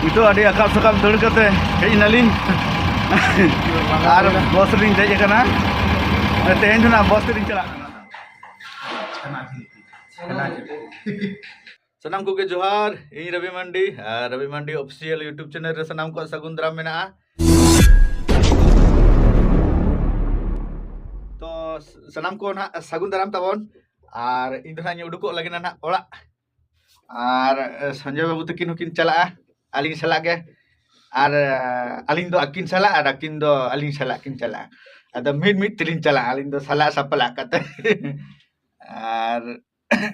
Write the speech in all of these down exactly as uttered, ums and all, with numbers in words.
ᱱᱤᱛᱚᱜ ᱟᱹᱰᱤ ᱟᱠᱟᱵ ᱥᱟᱠᱟᱵ ᱫᱟᱹᱲ ᱠᱟᱛᱮ ᱦᱮᱡ ᱮᱱᱟᱞᱤᱧ ᱟᱨ ᱵᱚᱥ ᱨᱮᱞᱤᱧ ᱫᱮᱡ ᱟᱠᱟᱱᱟ᱾ ᱛᱮᱦᱮᱧ ᱫᱚ ᱱᱟᱜ ᱵᱚᱥ ᱛᱮᱞᱤᱧ ᱪᱟᱞᱟᱜ ᱠᱟᱱᱟ᱾ ᱥᱟᱱᱟᱢ ᱠᱚᱜᱮ ᱡᱚᱦᱟᱨ, ᱤᱧ ᱨᱚᱵᱤ ᱢᱟᱱᱰᱤ ᱟᱨ ᱨᱚᱵᱤ ᱢᱟᱱᱰᱤ ᱚᱯᱷᱤᱥᱤᱭᱟᱞ YouTube ᱪᱮᱱᱮᱞ ᱨᱮ ᱥᱟᱱᱟᱢ ᱠᱚᱣᱟᱜ ᱥᱟᱹᱜᱩᱱ ᱫᱟᱨᱟᱢ ᱢᱮᱱᱟᱜᱼᱟ᱾ ᱛᱚ ᱥᱟᱱᱟᱢ ᱠᱚ ᱱᱟᱦᱟᱜ ᱥᱟᱹᱜᱩᱱ ᱫᱟᱨᱟᱢ ᱛᱟᱵᱚᱱ᱾ ᱟᱨ ᱤᱧ ᱫᱚ ᱱᱟᱦᱟᱜ ᱤᱧ ᱩᱰᱩᱠᱚᱜ ᱞᱟᱹᱜᱤᱫ ᱱᱟᱦᱟᱜ ᱚᱲᱟᱜ᱾ ᱟᱨ ᱥᱚᱧᱡᱚᱭ ᱵᱟᱹᱵᱩ ᱛᱟᱹᱠᱤᱱ ᱦᱚᱸᱠᱤᱱ ᱪᱟᱞᱟᱜᱼᱟ ᱟᱹᱞᱤᱧ ᱥᱟᱞᱟᱜ ᱜᱮ᱾ ᱟᱨ ᱟᱹᱞᱤᱧ ᱫᱚ ᱟᱹᱠᱤᱱ ᱥᱟᱞᱟᱜ ᱟᱨ ᱟᱹᱠᱤᱱ ᱫᱚ ᱟᱹᱞᱤᱧ ᱥᱟᱞᱟᱜ ᱠᱤᱱ ᱪᱟᱞᱟᱜᱼᱟ᱾ ᱟᱫᱚ ᱢᱤᱫ ᱢᱤᱫ ᱛᱮᱞᱤᱧ ᱪᱟᱞᱟᱜᱼᱟ ᱟᱹᱞᱤᱧ ᱫᱚ ᱥᱟᱞᱟᱜ ᱥᱟᱯᱞᱟᱜ ᱠᱟᱛᱮ᱾ ᱟᱨ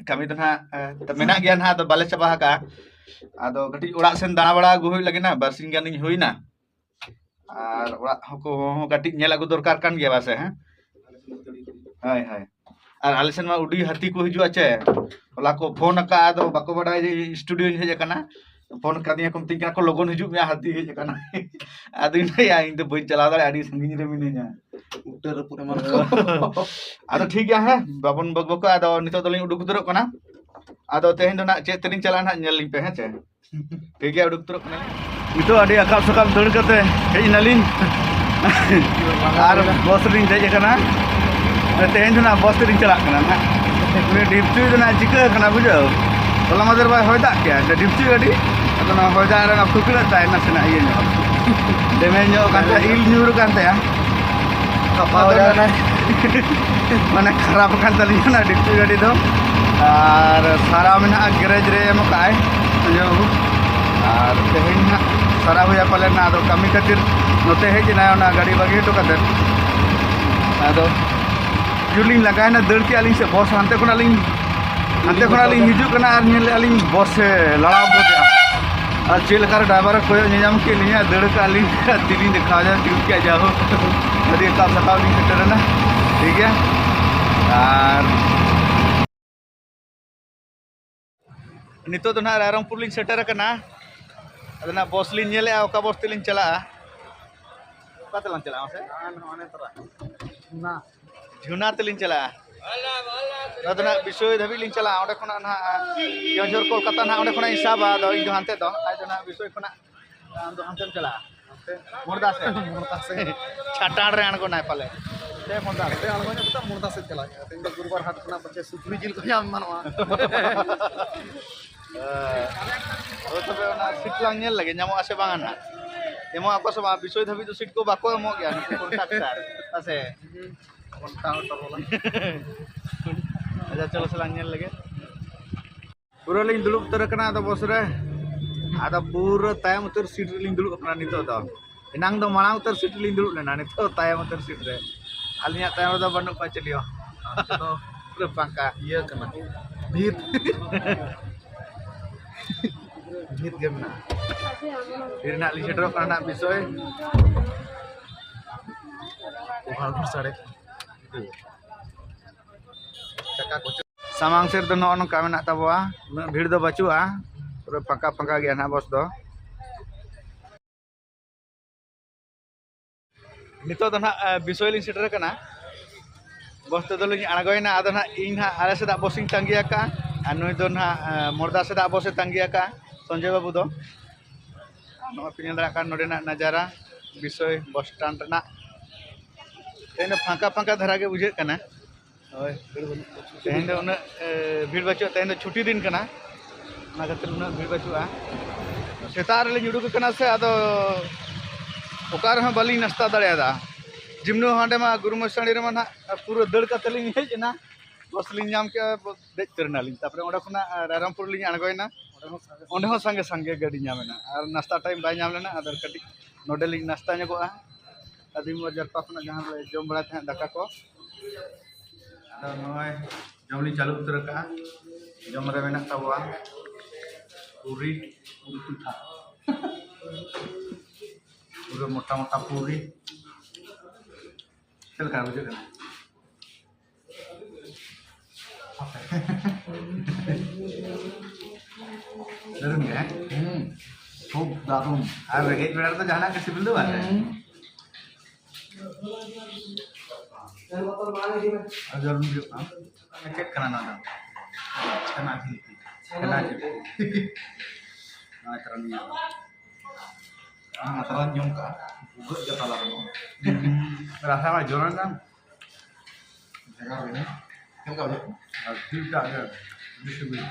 ᱠᱟᱹᱢᱤ ᱫᱚ ᱱᱟᱦᱟᱜ ᱢᱮᱱᱟᱜ ᱜᱮᱭᱟ ᱱᱟᱦᱟᱜ, ᱟᱫᱚ ᱵᱟᱞᱮ ᱪᱟᱵᱟ ᱟᱠᱟᱜᱼᱟ᱾ ᱟᱫᱚ ᱠᱟᱹᱴᱤᱡ ᱚᱲᱟᱜ ᱥᱮᱱ ᱫᱟᱬᱟ ᱵᱟᱲᱟ ᱟᱹᱜᱩ ᱦᱩᱭᱩᱜ ᱞᱟᱹᱜᱤᱫ ᱱᱟᱦᱟᱜ, ᱵᱟᱨᱥᱤᱧ ᱜᱟᱱᱤᱧ ᱦᱩᱭᱱᱟ᱾ ᱟᱨ ᱚᱲᱟᱜ ᱦᱚᱸᱠᱚ ᱦᱚᱸ ᱠᱟᱹᱴᱤᱡ ᱧᱮᱞ ᱟᱹᱜᱩ ᱫᱚᱨᱠᱟᱨ ᱠᱟᱱ ᱜᱮᱭᱟ ᱵᱟᱥᱮ? ᱦᱮᱸ, ᱦᱳᱭ ᱦᱳᱭ᱾ ᱟᱨ ᱟᱞᱮ ᱥᱮᱱ ᱢᱟ ᱟᱹᱰᱤ ᱦᱟᱹᱛᱤ ᱠᱚ ᱦᱤᱡᱩᱜᱼᱟ ᱪᱮ᱾ ᱦᱚᱞᱟ ᱠᱚ ᱯᱷᱳᱱ ᱟᱠᱟᱫᱼᱟ, ᱟᱫᱚ ᱵᱟᱠᱚ ᱵᱟᱰᱟᱭᱟ ᱡᱮ ᱥᱴᱩᱰᱤᱭᱳᱧ ᱦᱮᱡ ᱟᱠᱟᱱᱟ᱾ ᱯᱷᱳᱱ ᱠᱟᱫᱤᱧᱟ ᱠᱚ, ᱢᱤᱛᱟᱹᱧ ᱠᱟᱱᱟ ᱠᱚ, "ᱞᱚᱜᱚᱱ ᱦᱤᱡᱩᱜ ᱢᱮ, ᱦᱟᱹᱛᱤ ᱦᱮᱡ ᱟᱠᱟᱱᱟ᱾" ᱟᱫᱚᱧ ᱞᱟᱹᱭᱟ, "ᱤᱧ ᱫᱚ ᱵᱟᱹᱧ ᱪᱟᱞᱟᱣ ᱫᱟᱲᱮᱭᱟᱜᱼᱟ, ᱟᱹᱰᱤ ᱥᱟᱺᱜᱤᱧ ᱨᱮ ᱢᱤᱱᱟᱹᱧᱟ᱾" ᱩᱴᱟᱹ ᱨᱟᱹᱯᱩᱫ ᱮᱢᱟᱱ ᱠᱚ᱾ ᱟᱫᱚ ᱴᱷᱤᱠ ᱜᱮᱭᱟ, ᱦᱮᱸ, ᱵᱟᱵᱚᱱ ᱵᱚᱠᱵᱚᱠᱟ᱾ ᱟᱫᱚ ᱱᱤᱛᱚᱜ ᱫᱚᱞᱤᱧ ᱩᱰᱩᱠ ᱩᱛᱟᱹᱨᱚᱜ ᱠᱟᱱᱟ᱾ ᱟᱫᱚ ᱛᱮᱦᱮᱧ ᱫᱚ ᱱᱟᱜ ᱪᱮᱫ ᱛᱮᱞᱤᱧ ᱪᱟᱞᱟᱜᱼᱟ ᱱᱟᱜ, ᱧᱮᱞ ᱞᱤᱧ ᱯᱮ, ᱦᱮᱸ ᱪᱮ? ᱴᱷᱤᱠ ᱜᱮᱭᱟ, ᱩᱰᱩᱠ ᱩᱛᱟᱹᱨᱚᱜ ᱠᱟᱱᱟᱞᱤᱧ᱾ ᱱᱤᱛᱚᱜ ᱟᱹᱰᱤ ᱟᱠᱟᱵ ᱥᱟᱠᱟᱵ ᱫᱟᱹᱲ ᱠᱟᱛᱮ ᱦᱮᱡ ᱮᱱᱟᱞᱤᱧ᱾ ᱟᱨ ᱵᱚᱥ ᱨᱮᱞᱤᱧ ᱫᱮᱡ ᱟᱠᱟᱱᱟ᱾ ᱛᱮᱦᱮᱧ ᱫᱚ ᱱᱟᱜ ᱵᱚᱥ ᱛᱮᱞᱤᱧ ᱪᱟᱞᱟᱜ ᱠᱟᱱᱟ ᱱᱟᱜ᱾ ᱩᱱᱤ ᱰᱷᱤᱯᱪᱩᱭ ᱫᱚ ᱱᱟᱜ ᱪᱤᱠᱟᱹ ᱟᱠᱟᱱᱟ ᱵᱩᱡᱷᱟᱹᱣ? ᱦᱚᱞᱟ ᱢᱟᱫᱷᱮᱨ ᱵᱟᱭ ᱦᱚᱭ ᱫᱟᱜ ᱠᱮᱜᱼᱟ, ᱰᱷᱤᱯᱪᱩᱭ ᱜᱟᱹᱰᱤ᱾ ᱟᱫᱚ ᱱᱚᱣᱟ ᱦᱚᱭ ᱫᱟᱜ ᱨᱮ ᱚᱱᱟ ᱯᱷᱩᱠᱞᱟᱹᱜ ᱛᱟᱭ ᱱᱟᱥᱮᱱᱟᱜ ᱤᱭᱟᱹ ᱧᱚᱜ, ᱰᱮᱢᱮᱡᱽ ᱧᱚᱜ ᱠᱟᱱ ᱛᱟᱭᱟ, ᱤᱞ ᱧᱩᱨ ᱠᱟᱱ ᱛᱟᱭᱟ᱾ ᱜᱟᱯᱟ ᱟᱫᱚ ᱦᱚᱭ ᱫᱟᱜ ᱱᱟᱜ ᱢᱟᱱᱮ ᱠᱷᱟᱨᱟᱯ ᱟᱠᱟᱱ ᱛᱟᱹᱞᱤᱧᱟ ᱚᱱᱟ ᱰᱷᱤᱯᱪᱩᱭ ᱜᱟᱹᱰᱤ ᱫᱚ᱾ ᱟᱨ ᱥᱟᱨᱟ ᱢᱮᱱᱟᱜᱼᱟ, ᱜᱮᱨᱮᱡᱽ ᱨᱮ ᱮᱢ ᱠᱟᱜᱼᱟᱭ ᱥᱚᱧᱡᱚᱭ ᱵᱟᱹᱵᱩ᱾ ᱟᱨ ᱛᱮᱦᱮᱧ ᱦᱟᱸᱜ ᱥᱟᱨᱟ ᱦᱩᱭᱟ ᱯᱟᱞᱮᱱ ᱱᱟᱜ, ᱟᱫᱚ ᱠᱟᱹᱢᱤ ᱠᱷᱟᱹᱛᱤᱨ ᱱᱚᱛᱮ ᱦᱮᱡ ᱮᱱᱟᱭ ᱚᱱᱟ ᱜᱟᱹᱰᱤ ᱵᱟᱹᱜᱤ ᱦᱚᱴᱚ ᱠᱟᱛᱮᱫ᱾ ᱟᱫᱚ ᱡᱳᱨ ᱞᱤᱧ ᱞᱟᱸᱜᱟᱭᱮᱱᱟ, ᱫᱟᱹᱲ ᱠᱮᱜᱼᱟ ᱞᱤᱧ ᱥᱮ ᱵᱚᱥ ᱦᱟᱱᱛᱮ ᱠᱷᱚᱱᱟᱜ ᱞᱤᱧ, ᱦᱟᱱᱛᱮ ᱠᱷᱚᱱᱟᱜ ᱞᱤᱧ ᱦᱤᱡᱩᱜ ᱠᱟᱱᱟ ᱟᱨ ᱧᱮᱞᱮᱜᱼᱟ ᱞᱤᱧ ᱵᱚᱥ ᱮ ᱞᱟᱲᱟᱣ ᱜᱚᱫ ᱮᱜᱼᱟ᱾ ᱟᱨ ᱪᱮᱫ ᱞᱮᱠᱟ ᱨᱮ ᱰᱨᱟᱭᱵᱷᱟᱨ ᱮ ᱠᱚᱭᱚᱜ ᱧᱮᱧᱟᱢ ᱠᱮᱫ ᱞᱤᱧᱟ, ᱫᱟᱹᱲ ᱠᱟᱜᱼᱟ ᱞᱤᱧ, ᱛᱤᱞᱤᱧ ᱫᱮᱠᱷᱟᱣ ᱡᱟ ᱛᱤᱭᱳᱜ ᱠᱮᱜᱼᱟ, ᱡᱟᱭᱦᱳᱠ ᱟᱹᱰᱤ ᱮᱠᱟᱞ ᱥᱟᱠᱟᱣ ᱞᱤᱧ ᱥᱮᱴᱮᱨᱮᱱᱟ᱾ ᱴᱷᱤᱠ ᱜᱮᱭᱟ, ᱟᱨ ᱱᱤᱛᱚᱜ ᱫᱚ ᱱᱟᱦᱟᱜ ᱨᱟᱭᱨᱚᱝᱯᱩᱨ ᱞᱤᱧ ᱥᱮᱴᱮᱨ ᱟᱠᱟᱱᱟ᱾ ᱟᱫᱚ ᱱᱟᱦᱟᱜ ᱵᱚᱥ ᱞᱤᱧ ᱧᱮᱞᱮᱜᱼᱟ, ᱚᱠᱟ ᱵᱚᱥ ᱛᱮᱞᱤᱧ ᱪᱟᱞᱟᱜᱼᱟ, ᱚᱠᱟ ᱛᱮᱞᱟᱝ ᱪᱟᱞᱟᱜᱼᱟ ᱢᱟᱥᱮ? ᱡᱷᱩᱱᱟ ᱛᱮᱞᱤᱧ ᱪᱟᱞᱟᱜᱼᱟ᱾ ᱟᱫᱚ ᱱᱟᱦᱟᱜ ᱵᱤᱥᱚᱭ ᱫᱷᱟᱹᱵᱤᱡ ᱞᱤᱧ ᱪᱟᱞᱟᱜᱼᱟ, ᱚᱸᱰᱮ ᱠᱷᱚᱱᱟᱜ ᱱᱟᱦᱟᱜ ᱠᱮᱣᱡᱷᱚᱨ ᱠᱳᱞᱠᱟᱛᱟ ᱱᱟᱦᱟᱜ ᱚᱸᱰᱮ ᱠᱷᱚᱱᱟᱜ ᱤᱧ ᱥᱟᱵᱟ᱾ ᱟᱫᱚ ᱤᱧ ᱫᱚ ᱦᱟᱱᱛᱮ ᱫᱚ, ᱟᱡ ᱫᱚ ᱱᱟᱦᱟᱜ ᱵᱤᱥᱚᱭ ᱠᱷᱚᱱᱟᱜ ᱟᱢ ᱫᱚ ᱦᱟᱱᱛᱮᱢ ᱪᱟᱞᱟᱜᱼᱟ? ᱦᱟᱱᱛᱮ? ᱢᱚᱲᱫᱟ ᱥᱮᱫ? ᱢᱚᱲᱫᱟ ᱥᱮᱫ᱾ ᱪᱷᱟᱴᱟᱲ ᱨᱮ ᱟᱬᱜᱚᱱᱟᱭ ᱯᱟᱞᱮ᱾ ᱥᱮ ᱢᱚᱲᱫᱟ ᱥᱮᱫ? ᱦᱟᱱᱛᱮ ᱟᱬᱜᱚ ᱧᱚᱜ ᱠᱟᱛᱮ ᱢᱚᱲᱫᱟ ᱥᱮᱫ ᱪᱟᱞᱟᱜ ᱦᱩᱭᱩᱜᱼᱟ᱾ ᱛᱮᱦᱮᱧ ᱫᱚ ᱜᱩᱨᱩᱵᱟᱨ ᱦᱟᱴ ᱠᱟᱱᱟ, ᱯᱟᱪᱮ ᱥᱩᱠᱨᱤ ᱡᱤᱞ ᱠᱚ ᱧᱟᱢ ᱮᱢᱟᱱᱚᱜᱼᱟ᱾ ᱦᱳᱭ, ᱛᱚᱵᱮ ᱚᱱᱟ ᱥᱤᱴ ᱞᱟᱝ ᱧᱮᱞ ᱞᱮᱜᱮ, ᱧᱟᱢᱚᱜᱼᱟ ᱥᱮ ᱵᱟᱝᱟ ᱱᱟᱦᱟᱜ᱾ ᱮᱢᱚᱜ ᱟᱠᱚ ᱥᱮ ᱵᱟᱝ? ᱵᱤᱥᱚᱭ ᱫᱷᱟᱹᱵᱤᱡ ᱫᱚ ᱥᱤᱴ ᱠᱚ ᱵᱟᱠᱚ ᱮᱢᱚᱜ ᱜᱮᱭᱟ ᱱᱩᱠᱩ ᱠᱚᱱᱴᱨᱟᱠᱴᱟᱨ, ᱦᱮᱸ ᱥᱮ? ᱟᱪᱪᱷᱟ, ᱪᱚᱞᱚ ᱥᱮ ᱞᱟᱝ ᱧᱮᱞ ᱞᱮᱜᱮ᱾ ᱯᱩᱨᱟᱹ ᱞᱤᱧ ᱫᱩᱲᱩᱵ ᱩᱛᱟᱹᱨ ᱟᱠᱟᱱᱟ ᱟᱫᱚ ᱵᱚᱥ ᱨᱮ᱾ ᱟᱫᱚ ᱯᱩᱨᱟᱹ ᱛᱟᱭᱚᱢ ᱩᱛᱟᱹᱨ ᱥᱤᱴ ᱨᱮᱞᱤᱧ ᱫᱩᱲᱩᱵ ᱟᱠᱟᱱᱟ ᱱᱤᱛᱚᱜ ᱫᱚ᱾ ᱮᱱᱟᱝ ᱫᱚ ᱢᱟᱲᱟᱝ ᱩᱛᱟᱹᱨ ᱥᱤᱴ ᱨᱮᱞᱤᱧ ᱫᱩᱲᱩᱵ ᱞᱮᱱᱟ, ᱱᱤᱛᱚᱜ ᱛᱟᱭᱚᱢ ᱩᱛᱟᱹᱨ ᱥᱤᱴ ᱨᱮ᱾ ᱟᱹᱞᱤᱧᱟᱜ ᱛᱟᱭᱚᱢ ᱨᱮᱫᱚ ᱵᱟᱹᱱᱩᱜ ᱠᱚᱣᱟ ᱪᱤᱞᱤ ᱦᱚᱸ᱾ ᱱᱤᱛᱚᱜ ᱫᱚ ᱯᱩᱨᱟᱹ ᱯᱷᱟᱸᱠᱟ᱾ ᱤᱭᱟᱹ ᱠᱟᱱᱟ, ᱵᱷᱤᱛ᱾ ᱵᱷᱤᱛ ᱜᱮ ᱢᱮᱱᱟᱜᱼᱟ᱾ ᱛᱤ ᱨᱮᱱᱟᱜ ᱞᱤᱧ ᱥᱮᱴᱮᱨᱚᱜ ᱠᱟᱱᱟ ᱱᱟᱜ ᱵᱤᱥᱚᱭ᱾ ᱚᱵᱷᱟᱨ ᱥᱟᱰᱮ᱾ ᱪᱟᱠᱟ ᱠᱚ ᱥᱟᱢᱟᱝ ᱥᱮᱫ ᱫᱚ ᱱᱚᱜᱼᱚ ᱱᱚᱝᱠᱟ ᱢᱮᱱᱟᱜ ᱛᱟᱵᱚᱣᱟ, ᱩᱱᱟᱹᱜ ᱵᱷᱤᱲ ᱫᱚ ᱵᱟᱹᱪᱩᱜᱼᱟ, ᱯᱩᱨᱟᱹ ᱯᱷᱟᱸᱠᱟ ᱯᱷᱟᱸᱠᱟ ᱜᱮᱭᱟ ᱱᱟᱦᱟᱜ ᱵᱚᱥ ᱫᱚ᱾ ᱱᱤᱛᱚᱜ ᱫᱚ ᱱᱟᱦᱟᱜ, ᱮ, ᱵᱤᱥᱚᱭ ᱞᱤᱧ ᱥᱮᱴᱮᱨ ᱟᱠᱟᱱᱟ, ᱵᱚᱥ ᱛᱮᱫᱚ ᱞᱤᱧ ᱟᱬᱜᱚᱭᱮᱱᱟ᱾ ᱟᱫᱚ ᱱᱟᱦᱟᱜ ᱤᱧ ᱱᱟᱦᱟᱜ ᱟᱞᱮ ᱥᱮᱫᱟᱜ ᱵᱚᱥ ᱤᱧ ᱛᱟᱺᱜᱤ ᱟᱠᱟᱫᱼᱟ, ᱟᱨ ᱱᱩᱭ ᱫᱚ ᱱᱟᱦᱟᱜ, ᱮ, ᱢᱚᱲᱫᱟ ᱥᱮᱫᱟᱜ ᱵᱚᱥ ᱮ ᱛᱟᱺᱜᱤ ᱟᱠᱟᱫᱼᱟ, ᱥᱚᱧᱡᱚᱭ ᱵᱟᱹᱵᱩ ᱫᱚ᱾ ᱱᱚᱜᱼᱚᱭ ᱯᱮ ᱧᱮᱞ ᱫᱟᱲᱮᱭᱟᱜ ᱠᱟᱱ ᱱᱚᱰᱮᱱᱟᱜ ᱱᱟᱡᱟᱨᱟ, ᱵᱤᱥᱚᱭ ᱵᱚᱥ ᱥᱴᱮᱱᱰ ᱨᱮᱱᱟᱜ᱾ ᱛᱮᱦᱮᱧ ᱫᱚ ᱯᱷᱟᱸᱠᱟ ᱯᱷᱟᱸᱠᱟ ᱫᱷᱟᱨᱟ ᱜᱮ ᱵᱩᱡᱷᱟᱹᱜ ᱠᱟᱱᱟ᱾ ᱦᱳᱭ, ᱵᱷᱤᱲ ᱵᱟᱹᱱᱩᱜ ᱠᱚᱣᱟ᱾ ᱛᱮᱦᱮᱧ ᱫᱚ ᱩᱱᱟᱹᱜ, ᱮ, ᱵᱷᱤᱲ ᱵᱟᱹᱪᱩᱜᱼᱟ, ᱛᱮᱦᱮᱧ ᱫᱚ ᱪᱷᱩᱴᱤ ᱫᱤᱱ ᱠᱟᱱᱟ, ᱚᱱᱟ ᱠᱷᱟᱹᱛᱤᱨ ᱩᱱᱟᱹᱜ ᱵᱷᱤᱲ ᱵᱟᱹᱪᱩᱜᱼᱟ᱾ ᱥᱮᱛᱟᱜ ᱨᱮᱞᱤᱧ ᱩᱰᱩᱠ ᱟᱠᱟᱱᱟ ᱥᱮ, ᱟᱫᱚ ᱚᱠᱟ ᱨᱮᱦᱚᱸ ᱵᱟᱹᱞᱤᱧ ᱱᱟᱥᱛᱟ ᱫᱟᱲᱮᱭᱟᱫᱟ᱾ ᱡᱤᱢᱱᱟᱹ ᱦᱟᱸᱰᱮ ᱢᱟ ᱜᱩᱨᱩ ᱢᱚᱥᱟᱬᱤ ᱨᱮᱢᱟ ᱱᱟᱦᱟᱜ ᱯᱩᱨᱟᱹ ᱫᱟᱹᱲ ᱠᱟᱛᱮ ᱞᱤᱧ ᱦᱮᱡ ᱮᱱᱟ, ᱵᱟᱥ ᱞᱤᱧ ᱧᱟᱢ ᱠᱮᱜᱼᱟ, ᱫᱮᱡ ᱩᱛᱟᱹᱨ ᱮᱱᱟᱞᱤᱧ᱾ ᱛᱟᱨᱯᱚᱨᱮ ᱚᱸᱰᱮ ᱠᱷᱚᱱᱟᱜ ᱨᱟᱭᱨᱚᱝᱯᱩᱨ ᱞᱤᱧ ᱟᱬᱜᱚᱭᱮᱱᱟ, ᱚᱸᱰᱮ ᱦᱚᱸ ᱥᱟᱸᱜᱮ ᱥᱟᱸᱜᱮ ᱜᱟᱹᱰᱤ ᱧᱟᱢ ᱮᱱᱟ, ᱟᱨ ᱱᱟᱥᱛᱟ ᱴᱟᱭᱤᱢ ᱵᱟᱭ ᱧᱟᱢ ᱞᱮᱱᱟ᱾ ᱟᱫᱚ ᱠᱟᱹᱴᱤᱡ ᱱᱚᱰᱮ ᱞᱤᱧ ᱱᱟᱥᱛᱟ ᱧᱚᱜᱚᱜᱼᱟ᱾ ᱟᱹᱫᱤᱢ ᱡᱟᱨᱯᱟ ᱠᱷᱚᱱᱟᱜ ᱡᱟᱦᱟᱸ ᱞᱮ ᱡᱚᱢ ᱵᱟᱲᱟᱭ ᱛᱟᱦᱮᱸᱫ ᱫᱟᱠᱟ ᱠᱚ, ᱟᱫᱚ ᱱᱚᱜᱼᱚᱭ ᱡᱚᱢ ᱞᱤᱧ ᱪᱟᱹᱞᱩ ᱩᱛᱟᱹᱨ ᱟᱠᱟᱫᱼᱟ᱾ ᱡᱚᱢ ᱨᱮ ᱢᱮᱱᱟᱜ ᱛᱟᱵᱚᱣᱟ ᱯᱩᱨᱤ, ᱯᱩᱨᱤ ᱯᱤᱴᱷᱟ᱾ ᱯᱩᱨᱟᱹ ᱢᱚᱴᱟ ᱢᱚᱴᱟ ᱯᱩᱨᱤ᱾ ᱪᱮᱫ ᱞᱮᱠᱟ ᱵᱩᱡᱷᱟᱹᱜ ᱠᱟᱱᱟ? ᱫᱟᱨᱩᱱ ᱜᱮ, ᱦᱮᱸ? ᱦᱩᱸ, ᱠᱷᱩᱵ ᱫᱟᱨᱩᱱ᱾ ᱟᱨ ᱨᱮᱸᱜᱮᱡ ᱵᱮᱲᱟ ᱨᱮᱫᱚ ᱡᱟᱦᱟᱱᱟᱜ ᱜᱮ ᱥᱤᱵᱤᱞ ᱫᱚ ᱵᱟᱝ? ᱦᱩᱸ᱾ ᱟᱨ ᱡᱚᱢ ᱦᱩᱭᱩᱜ ᱠᱟᱱᱟ᱾ ᱪᱮᱫ ᱠᱟᱱᱟ ᱱᱚᱣᱟ ᱫᱚ? ᱪᱷᱟᱱᱟ ᱡᱷᱤᱞᱯᱤ᱾ ᱪᱷᱟᱱᱟ ᱡᱷᱤᱞᱯᱤ᱾ ᱱᱚᱣᱟ ᱛᱚᱨᱟ ᱱᱤᱭᱟᱹ᱾ ᱟᱛᱨᱟᱧ ᱡᱚᱢ ᱠᱟᱜᱼᱟ, ᱵᱷᱩᱜᱟᱹᱜ ᱜᱮ ᱛᱟᱞᱟ ᱨᱮ ᱱᱚᱜᱼᱚᱭ᱾ ᱨᱟᱥᱟ ᱢᱟ ᱡᱚᱨᱚᱭ ᱠᱟᱱ᱾ ᱵᱷᱮᱜᱟᱨ ᱜᱮ᱾ ᱪᱮᱫ ᱞᱮᱠᱟ ᱵᱩᱡᱷᱟᱹᱜ ᱠᱟᱱᱟ? ᱟᱨ ᱴᱷᱤᱠ ᱴᱷᱟᱠ ᱜᱮ, ᱟᱹᱰᱤ ᱥᱤᱵᱤᱞ᱾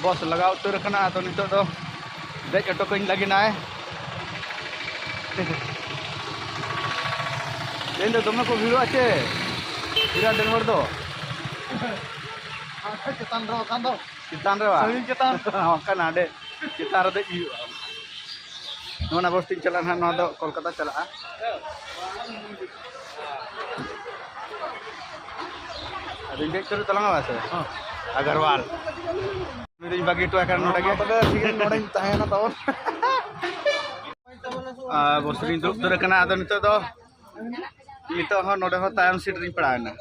ᱵᱚᱥ ᱞᱟᱜᱟᱣ ᱩᱛᱟᱹᱨ ᱟᱠᱟᱱᱟ, ᱟᱫᱚ ᱱᱤᱛᱚᱜ ᱫᱚ ᱫᱮᱡ ᱦᱚᱴᱚ ᱠᱟᱹᱧ ᱞᱟᱹᱜᱤᱫ ᱟᱭ᱾ ᱛᱮᱦᱮᱧ ᱫᱚ ᱫᱚᱢᱮ ᱠᱚ ᱵᱷᱤᱲᱚᱜᱼᱟ ᱪᱮ? ᱵᱤᱨᱟᱴ ᱰᱷᱮᱨ ᱦᱚᱲ ᱫᱚ᱾ ᱪᱮᱛᱟᱱ ᱨᱮ ᱵᱟᱠᱷᱟᱱ ᱫᱚ᱾ ᱪᱮᱛᱟᱱ ᱨᱮ ᱵᱟᱝ? ᱥᱟᱹᱲᱤᱢ ᱪᱮᱛᱟᱱ᱾ ᱵᱟᱝᱠᱷᱟᱱ ᱦᱟᱸᱰᱮ ᱪᱮᱛᱟᱱ ᱨᱮ ᱫᱮᱡ ᱦᱩᱭᱩᱜᱼᱟ᱾ ᱱᱚᱣᱟ ᱵᱚᱥ ᱛᱤᱧ ᱪᱟᱞᱟᱜᱼᱟ ᱱᱟᱦᱟᱜ, ᱱᱚᱣᱟ ᱫᱚ ᱠᱳᱞᱠᱟᱛᱟ ᱪᱟᱞᱟᱜᱼᱟ᱾ ᱟᱫᱚᱧ ᱫᱮᱡ ᱩᱛᱟᱹᱨᱚᱜ ᱛᱟᱞᱟᱝᱟ ᱵᱟᱥ ᱨᱮ? ᱦᱚᱸ᱾ ᱟᱜᱟᱨᱣᱟᱞ᱾ ᱩᱱᱤ ᱫᱚᱧ ᱵᱟᱹᱜᱤ ᱦᱚᱴᱚ ᱟᱭ ᱠᱟᱱᱟ ᱱᱚᱰᱮ ᱜᱮ᱾ ᱢᱟ ᱛᱚᱵᱮ ᱴᱷᱤᱠ ᱟᱪᱷᱮ, ᱱᱚᱰᱮᱧ ᱛᱟᱦᱮᱸᱭᱮᱱᱟ ᱛᱟᱵᱚᱱ᱾ ᱟᱨ ᱵᱚᱥ ᱨᱤᱧ ᱫᱩᱲᱩᱵ ᱩᱛᱟᱹᱨ ᱟᱠᱟᱱᱟ᱾ ᱟᱫᱚ ᱱᱤᱛᱚᱜ ᱫᱚ ᱱᱤᱛᱚᱜ ᱦᱚᱸ ᱱᱚᱰᱮ ᱦᱚᱸ ᱛᱟᱭᱚᱢ ᱥᱤᱴ ᱨᱤᱧ ᱯᱟᱲᱟᱣ ᱮᱱᱟ᱾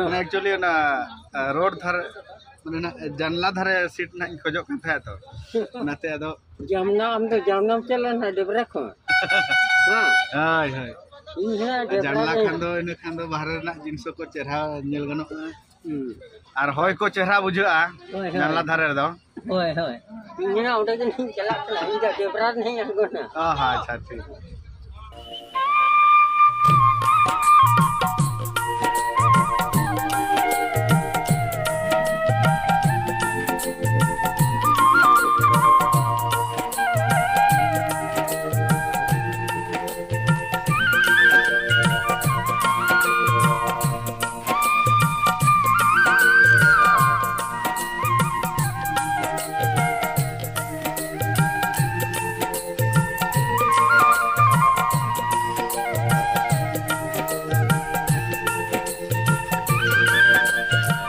ᱢᱟᱱᱮ actually ᱚᱱᱟ, ᱟ, ᱨᱳᱰ ᱫᱷᱟᱨᱮ, ᱢᱟᱱᱮ ᱚᱱᱟ ᱡᱟᱱᱞᱟ ᱫᱷᱟᱨᱮ ᱥᱤᱴ ᱱᱟᱜ ᱤᱧ ᱠᱷᱚᱡᱚᱜ ᱠᱟᱱ ᱛᱟᱦᱮᱸᱫ ᱛᱚ᱾ ᱚᱱᱟᱛᱮ ᱟᱫᱚ ᱡᱟᱢᱱᱟ, ᱟᱢ ᱫᱚ ᱡᱟᱢᱱᱟᱢ ᱪᱮᱫ ᱞᱮᱱᱟ ᱰᱮᱵᱨᱟ ᱠᱷᱚᱱ? ᱵᱟᱝ? ᱦᱳᱭ, ᱦᱳᱭ᱾ ᱤᱧ ᱦᱚᱸ ᱟᱨ ᱰᱮᱵᱨᱟ ᱡᱟᱱᱞᱟ ᱨᱮ᱾ ᱠᱷᱟᱱ ᱫᱚ ᱤᱱᱟᱹ ᱠᱷᱟᱱ ᱫᱚ ᱵᱟᱦᱨᱮ ᱨᱮᱱᱟᱜ ᱡᱤᱱᱤᱥ ᱠᱚ ᱪᱮᱦᱨᱟ ᱧᱮᱞ ᱜᱟᱱᱚᱜᱼᱟ᱾ ᱦᱩᱸ᱾ ᱟᱨ ᱦᱚᱭ ᱠᱚ ᱪᱮᱦᱨᱟ ᱵᱩᱡᱷᱟᱹᱜᱼᱟ ᱦᱳᱭ, ᱦᱳᱭ᱾ ᱡᱟᱱᱞᱟ ᱫᱷᱟᱨᱮ ᱨᱮᱫᱚ᱾ ᱦᱳᱭ, ᱦᱳᱭ᱾ ᱤᱧ ᱦᱚᱸ ᱚᱸᱰᱮ ᱜᱮ ᱱᱟᱦᱟᱜ ᱤᱧ ᱪᱟᱞᱟᱜ ᱠᱟᱱᱟ, ᱤᱧ ᱫᱚ ᱰᱮᱵᱨᱟ ᱨᱮ ᱱᱟᱦᱟᱜ ᱤᱧ ᱟᱬᱜᱚᱱᱟ᱾ ᱚ, ᱦᱚᱸ, ᱟᱪᱪᱷᱟ, ᱴᱷᱤᱠ᱾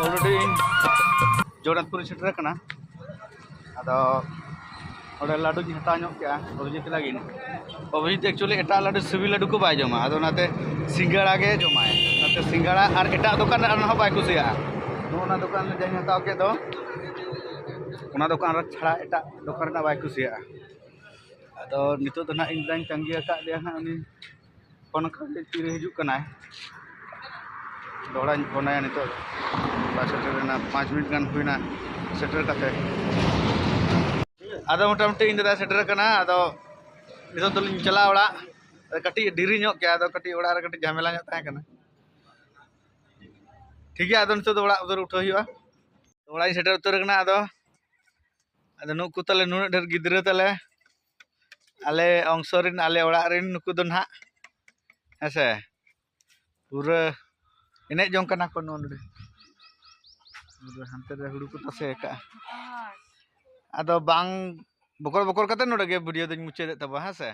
Already ᱡᱚᱜᱚᱱᱱᱟᱛᱷᱯᱩᱨᱤᱧ ᱥᱮᱴᱮᱨ ᱟᱠᱟᱱᱟ᱾ ᱟᱫᱚ ᱚᱸᱰᱮ ᱞᱟᱹᱰᱩᱧ ᱦᱟᱛᱟᱣ ᱧᱚᱜ ᱠᱮᱜᱼᱟ ᱚᱵᱷᱤᱡᱤᱛ ᱞᱟᱹᱜᱤᱫ᱾ ᱚᱵᱷᱤᱡᱤᱛ actually ᱮᱴᱟᱜ ᱞᱟᱹᱰᱩ ᱥᱤᱵᱤᱞ ᱞᱟᱹᱰᱩ ᱠᱚ ᱵᱟᱭ ᱡᱚᱢᱟ, ᱟᱫᱚ ᱚᱱᱟᱛᱮ ᱥᱤᱸᱜᱟᱲᱟ ᱜᱮ ᱡᱚᱢᱟᱭ᱾ ᱚᱱᱟᱛᱮ ᱥᱤᱸᱜᱟᱲᱟ ᱟᱨ ᱮᱴᱟᱜ ᱫᱚᱠᱟᱱ ᱨᱮ ᱟᱨ ᱚᱱᱟ ᱦᱚᱸ ᱵᱟᱭ ᱠᱩᱥᱤᱭᱟᱜᱼᱟ᱾ ᱱᱚᱜᱼᱚ ᱱᱟ ᱫᱚᱠᱟᱱ ᱨᱮ ᱡᱟᱧ ᱦᱟᱛᱟᱣ ᱠᱮᱫ ᱫᱚ, ᱚᱱᱟ ᱫᱚᱠᱟᱱ ᱨᱮ ᱪᱷᱟᱲᱟ ᱮᱴᱟᱜ ᱫᱚᱠᱟᱱ ᱨᱮᱱᱟᱜ ᱵᱟᱭ ᱠᱩᱥᱤᱭᱟᱜᱼᱟ᱾ ᱟᱫᱚ ᱱᱤᱛᱚᱜ ᱫᱚ ᱱᱟᱦᱟᱜ ᱤᱧ ᱫᱟᱧ ᱛᱟᱺᱜᱤ ᱟᱠᱟᱫ ᱫᱮᱭᱟ ᱱᱟᱦᱟᱜ, ᱩᱱᱤ ᱯᱷᱳᱱ ᱟᱠᱟᱫ ᱞᱤᱧ ᱛᱤᱨᱮ ᱦᱤᱡᱩᱜ ᱠᱟᱱᱟᱭ᱾ ᱫᱚᱦᱲᱟᱧ ᱯᱷᱳᱱ ᱟᱭᱟ ᱱᱤᱛᱚᱜ᱾ ᱵᱟᱭ ᱥᱮᱴᱮᱨ ᱞᱮᱱᱟ, ᱯᱟᱸᱪ ᱢᱤᱱᱤᱴ ᱜᱟᱱ ᱦᱩᱭᱱᱟ ᱥᱮᱴᱮᱨ ᱠᱟᱛᱮ᱾ ᱟᱫᱚ ᱢᱚᱴᱟᱢᱩᱴᱤ ᱤᱧ ᱫᱟᱫᱟ ᱥᱮᱴᱮᱨ ᱟᱠᱟᱱᱟ᱾ ᱟᱫᱚ ᱱᱤᱛᱚᱜ ᱫᱚᱞᱤᱧ ᱪᱟᱞᱟᱣ ᱚᱲᱟᱜ᱾ ᱟᱫᱚ ᱠᱟᱹᱴᱤᱡ ᱰᱮᱨᱤ ᱧᱚᱜ ᱠᱮᱜᱼᱟ, ᱟᱫᱚ ᱠᱟᱹᱴᱤᱡ ᱚᱲᱟᱜ ᱨᱮ ᱠᱟᱹᱴᱤᱡ ᱡᱷᱟᱢᱮᱞᱟ ᱧᱚᱜ ᱛᱟᱦᱮᱸ ᱠᱟᱱᱟ᱾ ᱴᱷᱤᱠ ᱜᱮᱭᱟ, ᱟᱫᱚ ᱱᱤᱛᱚᱜ ᱫᱚ ᱚᱲᱟᱜ ᱩᱛᱟᱹᱨ ᱩᱴᱷᱟᱹᱣ ᱦᱩᱭᱩᱜᱼᱟ᱾ ᱚᱲᱟᱜ ᱤᱧ ᱥᱮᱴᱮᱨ ᱩᱛᱟᱹᱨ ᱟᱠᱟᱱᱟ᱾ ᱟᱫᱚ ᱟᱫᱚ ᱱᱩᱠᱩ ᱛᱟᱞᱮ ᱱᱩᱱᱟᱹᱜ ᱰᱷᱮᱨ ᱜᱤᱫᱽᱨᱟᱹ ᱛᱟᱞᱮ, ᱟᱞᱮ ᱚᱝᱥᱚ ᱨᱮᱱ, ᱟᱞᱮ ᱚᱲᱟᱜ ᱨᱮᱱ ᱱᱩᱠᱩ ᱫᱚ ᱱᱟᱦᱟᱜ, ᱦᱮᱸ ᱥᱮ, ᱯᱩᱨᱟᱹ ᱮᱱᱮᱡ ᱡᱚᱝ ᱠᱟᱱᱟ ᱠᱚ ᱱᱚᱰᱮ᱾ ᱯᱩᱨᱟᱹ ᱦᱟᱱᱛᱮ ᱨᱮ ᱦᱩᱲᱩ ᱠᱚ ᱛᱟᱥᱮ ᱟᱠᱟᱜᱼᱟ᱾ ᱟᱫᱚ ᱵᱟᱝ ᱵᱚᱠᱚᱨ ᱵᱚᱠᱚᱨ ᱠᱟᱛᱮ ᱱᱚᱰᱮ ᱜᱮ ᱵᱷᱤᱰᱤᱭᱳ ᱫᱚᱧ ᱢᱩᱪᱟᱹᱫᱮᱫ ᱛᱟᱵᱚᱱᱟ, ᱦᱮᱸ ᱥᱮ᱾